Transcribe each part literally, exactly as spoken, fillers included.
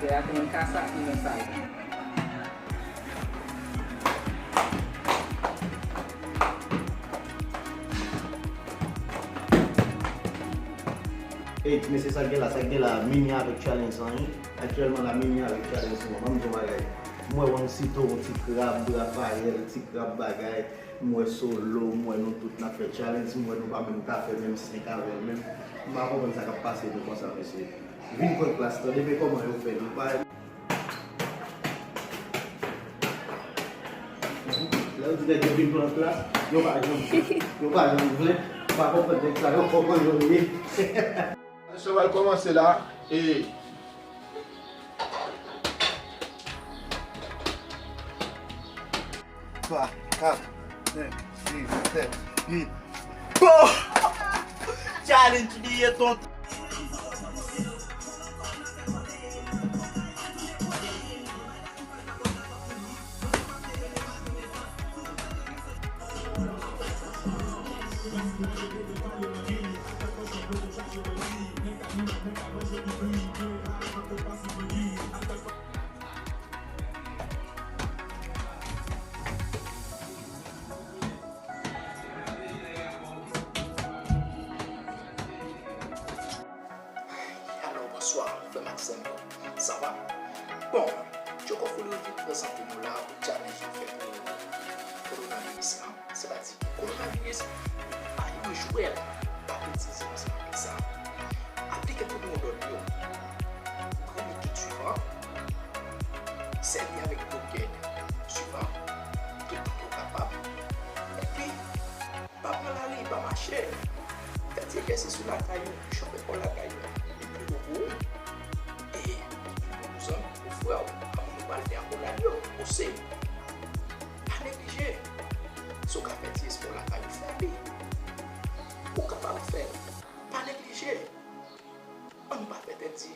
Create en casa y me salga. Ey, ti mesye, sa k gen la, sa k gen la, Mimi avèk challenge lan, wi. Aktyèlman la, Mimi avèk challenge lan. Ban m di w yon bagay. M wè Juancito, yon ti krab, Raphaël, ti krab bagay. M wè Solo, m wè nou tout n ap fè challenge, m wè nou pa menm ka fè menm senk avè l menm. M pa konprann sa k ap pase nou konsa, mesye. Vin pran klas, tande, men kòman yo fè, nou pa Lè yo di nèg yo vin pran klas, yo pa janm, yo pa janm vle, m pa konprann nèg sa yo, kòman yo ye. Sa pral kòmanse la, e twa, kat, senk, sis, sèt, uit. Bon! Challenge li ye, tonton. Alo, bonswa, frè m ak sè m yo. Sa va? Bon, Djoko Foulou vin prezante nou la pou challenge nou fè pou kowonaviris lan. Sètadi, kowonaviris, pa yon jwèt, pa pitize ansanm avèk sa. Aplike tout mo dòd yo. Pran metòd swivan. Sèvi avèk metòd swivan. Tout tan ke w kapab. Epi, pa pran lari, pa mache. Fè ti egzèsis sou lakay ou, chofè kò lakay ou. Epi, ou, e, ou zanmi, ou frè w, a moun ou pral fè akolad yo, osi. Pa neglije. Si w ka fè ti espò lakay ou, fè li. Ou kapab fè l. Pa neglije. Ann pa fè tèt di.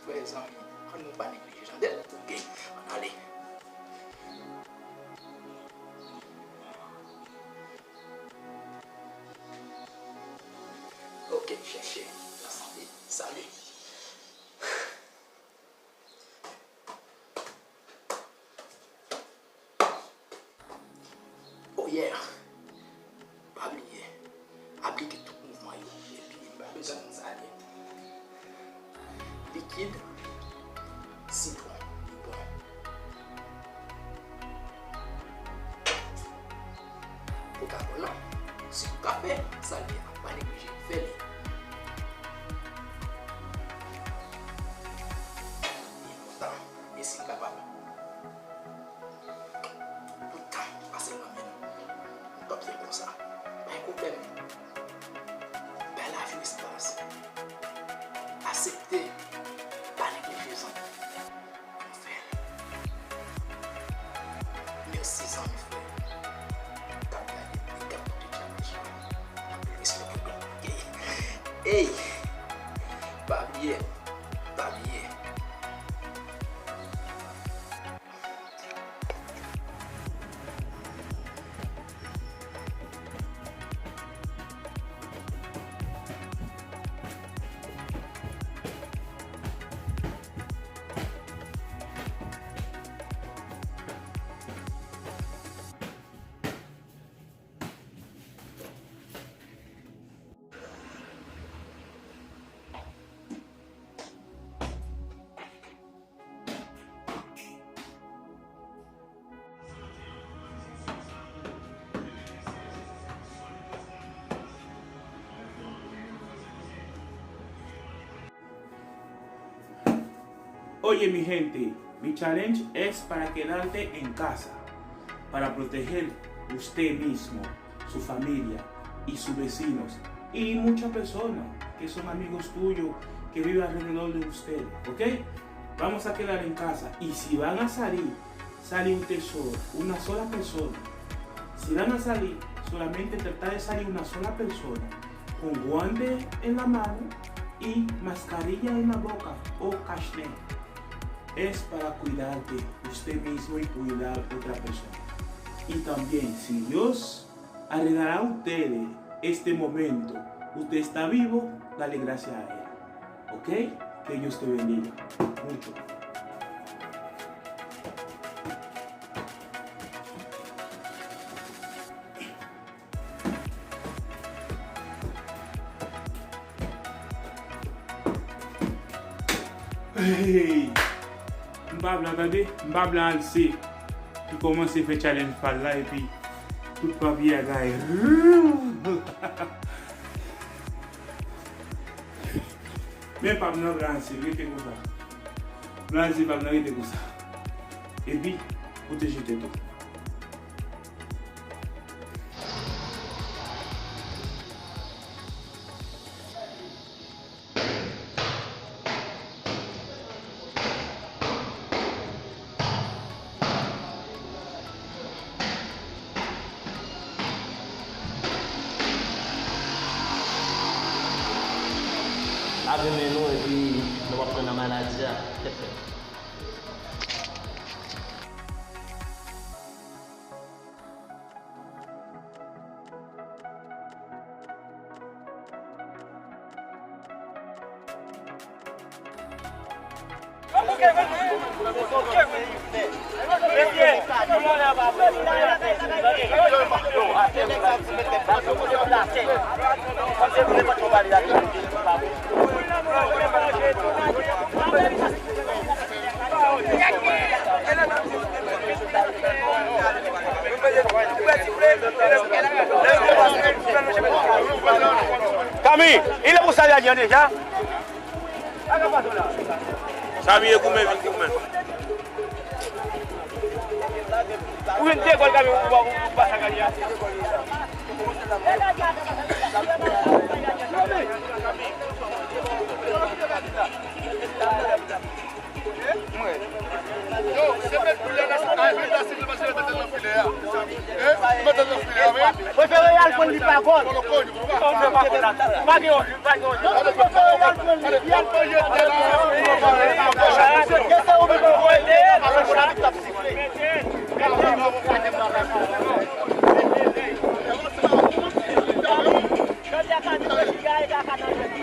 Frè, zanmi, ann nou pa neglije, tande? Ok, ann ale. Ok, chèche. Lasante. Sali. Oh yeah! Pa bliye, aplike tout mouvman yo, epi m pa bezwen konn sa l ye. Likid, sitwon, li bon. Coca-Cola, si w ka fè, sa l ye a, pa neglije fè li. Li enpòtan, e si l kapab. Tout tan, pase l nan men nou. Nou p ap fè konsa. Pa gen pwoblèm. Bay lavi w espas. Aksepte. Pa neglije, zanmi. Ann fè l. Mèsi, zanmi, frè. K ap gade, e k ap koute challenge lan. Anpil respè pou nou. Ey! Pa bliye. Pa bliye. Oye, mi gente, mi challenge es para quedarte en casa, para proteger usted mismo, su familia y sus vecinos y muchas personas que son amigos tuyos que viven alrededor de usted, ¿ok? Vamos a quedar en casa y si van a salir, salir usted solo, una sola persona. Si van a salir, solamente tratar de salir una sola persona, con guante en la mano y mascarilla en la boca o cache-nez. Es para cuidarte usted mismo y cuidar otra persona. Y también, si Dios a regalar a ustedes este momento, usted está vivo, dale gracias a Él. ¿Ok? Te gusto bendiga. Mucho. Hey! M pa blan tande, m pa blan Alse. Li kòmanse fè challenge pa l la epi tout papye a gaye. Men pa m nan blan Alse, rete konsa. Blan Alse pa m nan, rete konsa. Epi, pwoteje tèt ou. Lave men nou epi nou p ap pran nan maladi a. Tèt fèt. Kami, il est pour ça, il y a déjà. Kami, e goumen, vin goumen. Ou vin de gòl, Kami, ou pa, ou pa sa gade a. Yo, se met boul la nan, ay, men la, si li pase, mete l nan filè a. Eh, mete l nan filè a, wi. Prefere y al pran li pa gòl. Pa gen yon, pa gen yon. Non, non, prefere y al pran li, y al pran li. Gen se ou menm ki voye deyò, paske arbitre la t ap sifle. Jodi a, Kami, Liga e Kaka nan jwèt.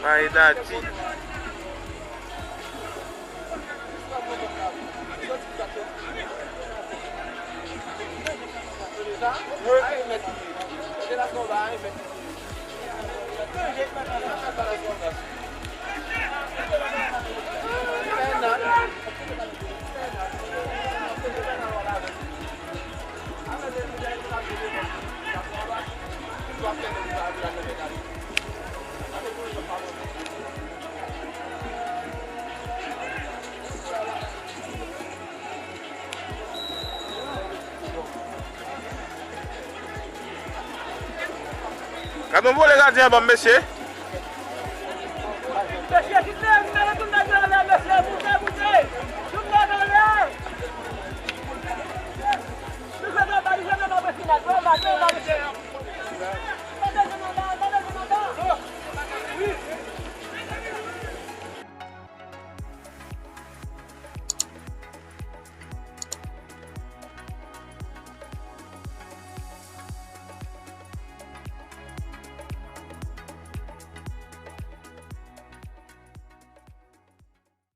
Ay, Dadi. Gad yon vole gadyen an ban m, mesye.